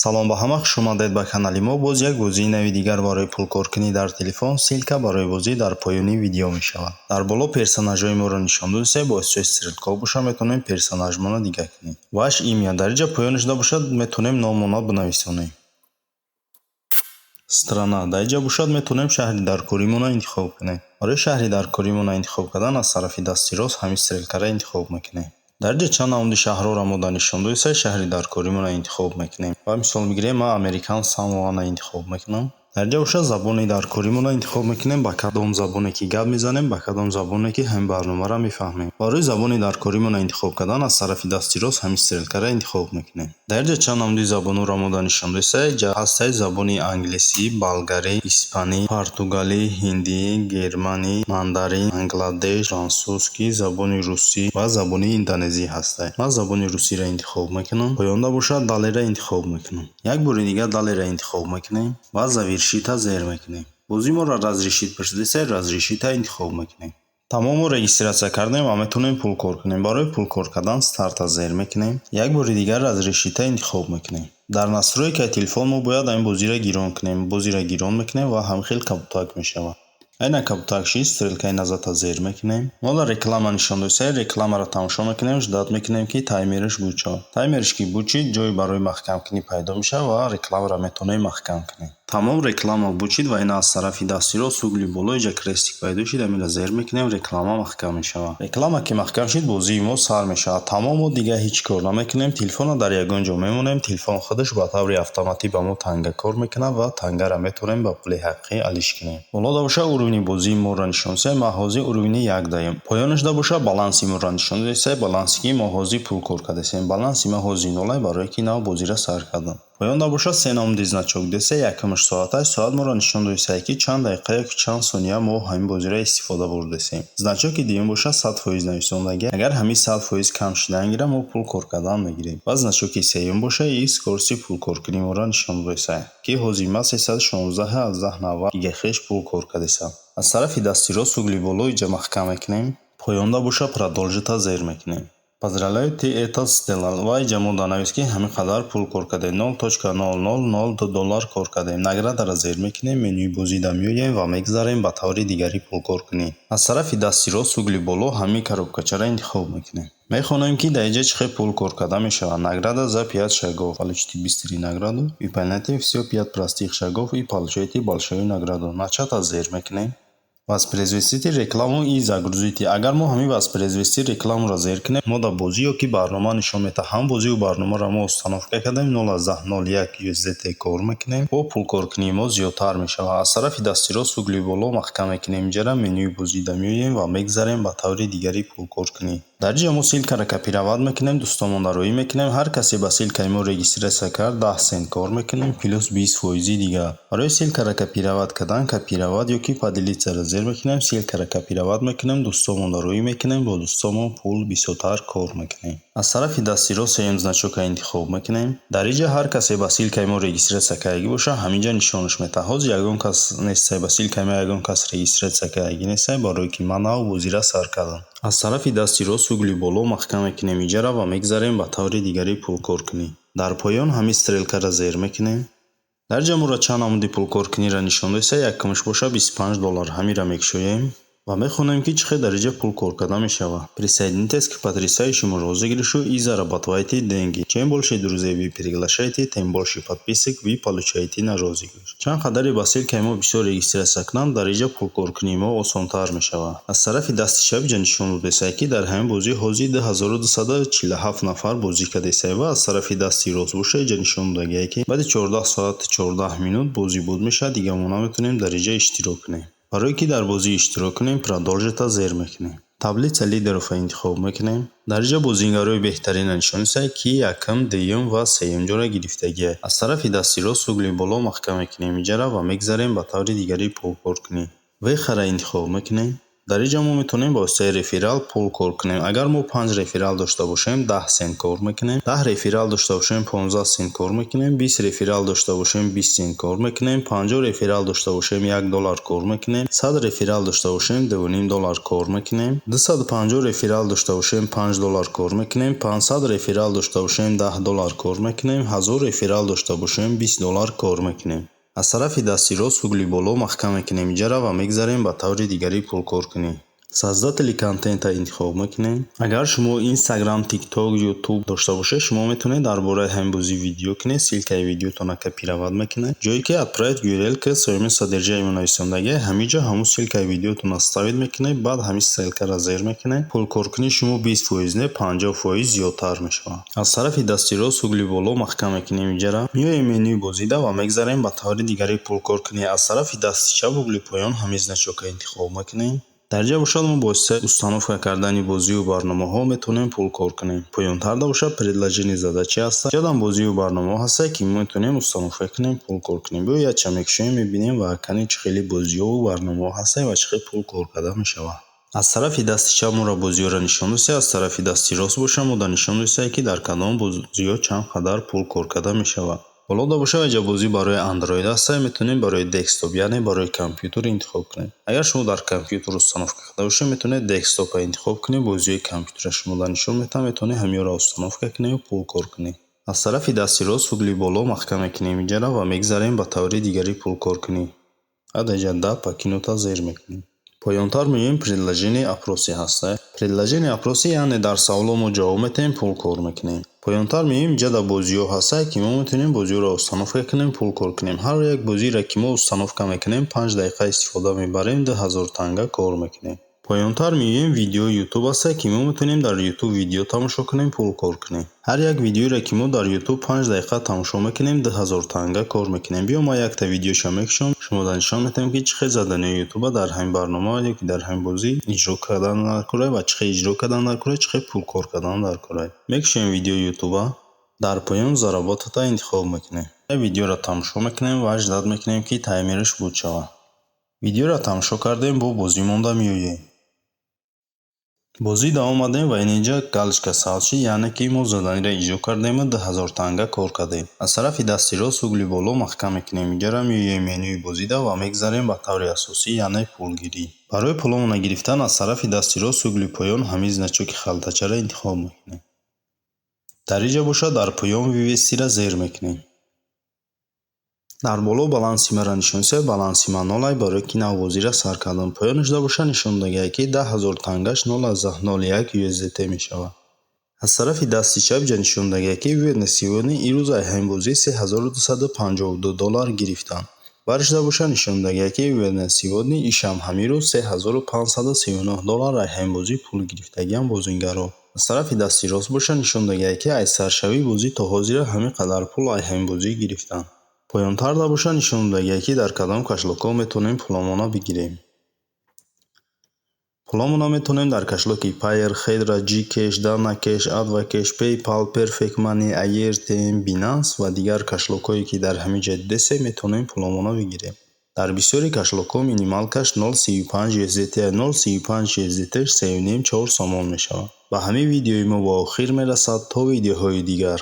Салом ба ҳама, хушомадед ба канали мо. Боз як бозии нави дигар барои пулкоркунӣ дар телефон. Ссылка барои бозӣ дар поёни видео мешавад. Дар боло персонажҳои моро нишон додем. Бо истифодаи стрелка боша, метавонем персонажмонро дигар кунем. Ваше имя дар инҷа поён шуда бошад, метавонем номона бинависонем. Страна дар инҷа бошад, метавонем шаҳри даркоримонро интихоб кунем. Барои шаҳри даркоримонро интихоб кардан аз тарафи дасти рост ҳамин стрелкаро интихоб мекунем. Дар инҷа чанд намуди шаҳрҳоро мо нишон додем, шаҳри даркоримонро интихоб мекунем. Ва мисол бигирем, ман Американ Самоаро интихоб мекунам. Дар инҷа бошад, забони даркоримонро интихоб мекунем, ба кадом забоне ки гап мезанем, ба кадом забоне ки ҳамин барномаро мефаҳмем. Барои забони даркоримонро интихоб кардан аз тарафи дасти рост ҳамин стрелкаро интихоб мекунем. Дар инҷа чанд намуди забонҳоро мо нишон додем. Инҷа ҳастаи забони англисӣ, болгарӣ, испанӣ, португалӣ, ҳиндӣ, германӣ, мандарин, бангладеш, франсузский, забони русӣ ва забони индонезӣ ҳастанд. Ман забони русиро интихоб мекунам. Поёнда бошад, далееро интихоб мекунам. Як бори дигар далееро интихоб мекунем ва завершитьа зер мекунем. Бозӣ моро разрешить пурсидааст, разрешитьа интихоб мекунем. Тамом, мо регистрация кардем ва метавонем пул кор кунем. Барои пул кор кардан старт'a зер мекунем. Як бори дигар разрешитьа интихоб мекунем. Дар настройкаи телефон мо бояд ҳамин бозиро гирон кунем. Бозиро гирон мекунем ва ҳамин хел кабутак мешавад. Айнан кабутак шид, стрелкаи назада зер мекунем. Мо дар реклама нишон додем, рекламаро тамошо мекунем, ждать мекунем, ки таймераш буд шавад. Таймераш ки буд шид, ҷое барои маҳкамкунӣ пайдо мешавад ва рекламаро метавонем маҳкам кунем. Тамом, реклама буд шид ва ина аз тарафи дасти рост угли боло инҷа крестик пайдо шид, ҳаминро зер мекунем, реклама маҳкам мешавад. Реклама ки маҳкам шид, бозии мо сар мешавад. Тамом, мо дигар ҳеҷ кор намекунем, телефонро дар ягон ҷо мемонем, телефон худаш ба таври автоматӣ ба мо танга кор мекунад ва тангаро метавонем ба пули ҳақиқӣ алиш кунем. Болода бошад, уровни бозии моро нишон додем, ман ҳозир уровни як даем. Поёнашда бошад, баланси моро нишон додем, балансе ки мо ҳозир пул кор кардастем. Баланси ман ҳозир нолай, барое ки нав бозиро сар кардам. Поёнда бошад, се намуди значок десе. Якумаш соаташ, соат моро нишон додисае, ки чанд дақиқа ёки чанд сония мо ҳамин бозиро истифода бурдасем. Значоки дуюм бошад, 100% нависондагӣ. Агар ҳамин 100% кам шудан гирад, мо пул кор кардан мегирем. Ва значоки сеюм бошад, и скорости пулкоркунӣ моро нишон додисае, ки ҳозир ман 316,90 гигахеш пул кор кардасам. Аз тарафи дасти рост угли боло инҷа маҳкам мекунем. Поёнда бошад, продолжитьа зер мекунем. Поздравляю, ты это сделал. Ва инҷа мо данавис, ки ҳамин қадар пул кор кардем, 0.0002 доллар кор кардем. Наградаро зер мекунем, менюи бозида меоем ва мегзарем ба таври дигари пулкоркунӣ. Аз тарафи дасти рост угли боло ҳамин коробкачаро интихоб мекунем. Мехонем, ки дар инҷа чӣ хел пул кор карда мешавад. Награда за пять шагов. Получите быструю награду. Выполняйте все пять простых шагов и получайте большую награду. Начатьа зер мекунем. Воспроизвести рекламу и загрузите. Агар мо ҳамин воспроизвести рекламуро зер кунем, мо дар бозӣ ё ки барнома нишон медиҳад. Ҳам бозиву барномаро мо установка кардем, 0.01 USDT кор мекунем. Бо пулкоркунии мо зиёдтар мешавад. Аз тарафи дасти рост угли боло маҳкам мекунем. Инҷара менюи бозида меоем ва мегзарем ба таври дигари пулкоркунӣ. Дар инҷа мо ссылкаро копировать мекунем, дӯстонмонро роӣ мекунем. Ҳар касе ба ссылкаи мо регистрация кард, 10 сент кор мекунем, плюс 20 фоизи дигар. Барои ссылкаро копировать кардан, копировать ё ки поделитьсяро зер мекунем, ссылкаро копировать мекунем, дӯстонмонро роӣ мекунем, бо дӯстонмон пул бисёртар кор мекунем. Аз тарафи дасти рост сеюм значокро интихоб мекунем. Дар инҷа ҳар касе ба ссылкаи мо регистрация кардагӣ бошад, ҳаминҷа нишонаш медиҳад. Ҳозир ягон кас нестае, ба ссылкаи мо ягон кас регистрация кардагӣ нестае, барое ки ман нав бозиро сар кардам. Аз тарафи дасти рост угли боло маҳкам мекунем инҷара ва мегзарем ба таври дигари пулкоркунӣ. Дар поён ҳамин стрелкаро зер мекунем. Дар инҷа моро чанд намуди пулкоркуниро нишон додааст. Якумаш бошад, 25 доллар. Ҳаминро мекушоем ва мехонем, ки чӣ хел дар инҷа пул кор карда мешавад. Присоединитесь к потрясающему розыгрышу и зарабатывайте деньги. Чем больше друзей вы приглашаете, тем больше подписок вы получаете на розыгрыш. Чанд қадаре ба ссылкаи мо бисёр регистрация кунанд, дар инҷа пулкоркунии мо осонтар мешавад. Аз тарафи дасти чап инҷа нишон додааст, ки дар ҳамин бозӣ ҳозир 2247 нафар бозӣ кардааст, ва аз тарафи дасти рост боша, инҷа нишон додагиае, ки баъди 14 соат 14 минут бозӣ буд мешавад, дигар мо наметавонем дар инҷа иштирок кунем. Барое ки дар бозӣ иштирок кунем, продолжитьа зер мекунем. Таблица лидеровро интихоб мекунем. Дар инҷа бозигарои беҳтаринро нишон додааст, ки якум, дуюм ва сеюм ҷоро гирифтагианд. Аз тарафи дасти рост угли боло маҳкам мекунем инҷара ва мегзарем ба таври дигари пулкоркунӣ. Вехаро интихоб мекунем. Дар ин ҷо мо метавонем ба воситаи реферал пул кор кунем. Агар мо панҷ реферал дошта бошем, 10 сент кор мекунем, 10 реферал дошта бошем, 15 сент кор мекунем, 20 реферал дошта бошем, 20 сент кор мекунем, 50 реферал дошта бошем, 1 доллар кор мекунем, 100 реферал дошта бошем, 2,5 доллар кор мекунем, 250 реферал дошта бошем, 5 доллар кор мекунем, 500 реферал дошта бошем, 10 доллар кор мекунем, 1000 реферал дошта бошем, 20 доллар кор мекунем. Аз тарафи дасти рост угли боло маҳкам мекунем иҷара ва мегзарем ба таври дигари пулкоркунӣ. Создатели контента интихоб мекунем. Агар шумо Инстаграм, Тикток, Ютуб дошта бошед, шумо метавонед дар бораи ҳамин бозӣ видео кунед, ссылкаи видеотонро копировать мекунед. Ҷое ки «Отправить URL к своему содержанию» нависондагӣ, ҳамин ҷо ҳамун ссылкаи видеотонро ставить мекунед, баъд ҳамин ссылкаро зер мекунед. Пулкоркунии шумо 20% не, 50% зиёдтар мешавад. Аз тарафи дасти рост угли боло маҳкам мекунем иҷара. Меоем менюи бозида ва мегзарем ба таври дигари пулкоркунӣ. Аз тарафи дасти чап угли поён ҳамин значокро интихоб мекунем. Дар ҷа бошад, мо бо воситаи установка кардани бозию барномаҳо метавонем пул кор кунем. Поёнтарда бошад, предложение задачи ҳаст. Ҷадам бозию барномаҳо ҳастае, ки мо метавонем установка кунем, пул кор кунем. Биё, якча мекушоем, мебинем ва кани чӣ хели бозиёву барномаҳо ҳастае ва чӣ хел пул кор карда мешавад. Аз тарафи дасти чап моро бозиёро нишон додааст, аз тарафи дасти рост бошад, мода нишон додааст, ки дар кадом бозиҳо чанд қадар пул кор карда мешавад. Болода бошад, инҷа бозӣ барои Андроид ҳастае, метавонем барои десктоп, яъне барои компютер интихоб кунем. Агар шумо дар компютер установка карда бошед, метавонед десктопро интихоб кунед, бозиҳои компютерро шумода нишон медиҳам, метавонед ҳаминро установка кунед, пул кор кунед. Аз тарафи дасти рост угли боло маҳкам мекунем иҷара ва мегзарем ба таври дигари пулкоркунӣ. Баъд инҷа «Да, покинуть» зер мекунем. Поёнтар меоем, предложение опросы ҳаста. Предложение опросы, яъне дар саволҳо мо ҷавоб медиҳем, пул кор мекунем. Поёнтар меоем, инҷа дар бозиҳо ҳастае, ки мо метавонем бозиҳоро установка кунем, пул кор кунем. Ҳар як бозиеро, ки мо установка мекунем, 5 дақиқа истифода мебарем, 2000 танга кор мекунем. Поёнтар меоем, видеои Ютуб ҳастае, ки мо метавонем дар Ютуб видео тамошо кунем, пул кор кунем. Ҳар як видеоеро, ки мо дар Ютуб 5 дақиқа тамошо мекунем, 2000 танга кор мекунем. Биё, ман якта видеоша мекушам, шумода нишон медиҳам, ки чӣ хел заданиҳои Ютуба дар ҳамин барнома ё ки дар ҳамин бозӣ иҷро кардан дар кора ва чӣ хел иҷро кардан дар кора, чӣ хел пул кор кардан дар кора. Мекушем видеои Ютуба, дар поён «Заработать» интихоб мекунем. Видеоро тамошо мекунем ва ждать мекунем, ки таймераш буд шавад. Видеоро тамошо кардем, бо бозӣ монда меоем. Бозӣ давом омадем ва инҷа галочка сабз шид, яъне ки мо заданиро иҷро кардему 2000 танга кор кардем. Аз тарафи дасти рост угли боло маҳкам мекунем иҷара, меоем менюи бозида ва мегзарем ба таври асосӣ, яъне пулгирӣ. Барои пуломона гирифтан аз тарафи дасти рост угли поён ҳамин значоки халтачаро интихоб мекунем. Дар инҷа бошад, дар поён «Вывести»-ра зер мекунем. Дар боло баланси маро нишон диҳад, баланси ман нолай, барои ки нав бозиро сар кардам. Поёнашда бошад, нишон додагиае, ки 10 000 тангаш 0,01 USDT мешавад. Аз тарафи дасти чап инҷа нишон додагиае, ки вывод на сегодня, имрӯз аз ҳамин бозӣ 3252 доллар гирифтанд. Баршуда бошад, нишон додагиае, ки вывод на сегодня, ишам ҳамин рӯз 3539 доллар аз ҳамин бозӣ пул гирифтагианд бозингарон. Аз тарафи дасти рост бошад, нишон додагиае, ки аз саршавии бозӣ то ҳозира ҳамин қадар пул аз ҳамин бозӣ гирифтанд. Поёнтарда бошад, нишон додагиае, ки дар кадом кошелёкҳо метавонем пуломона бигирем. Пуломона метавонем дар кошелёки Payeer, Хедра, Gcash, DanaCash, AdvCash, PayPal, Perfect Money, Airtm, Binance ва дигар кошелёкҳое, ки дар ҳамин ҷо дидесем, метавонем пуломона бигирем. Дар бисёри кошелёкҳо минималкаш 0,35 USDT, 0,35 USDT 3,5-4 сомон мешавад. Ба ҳамин видеои мо ба охир мерасад. То видеоҳои дигар.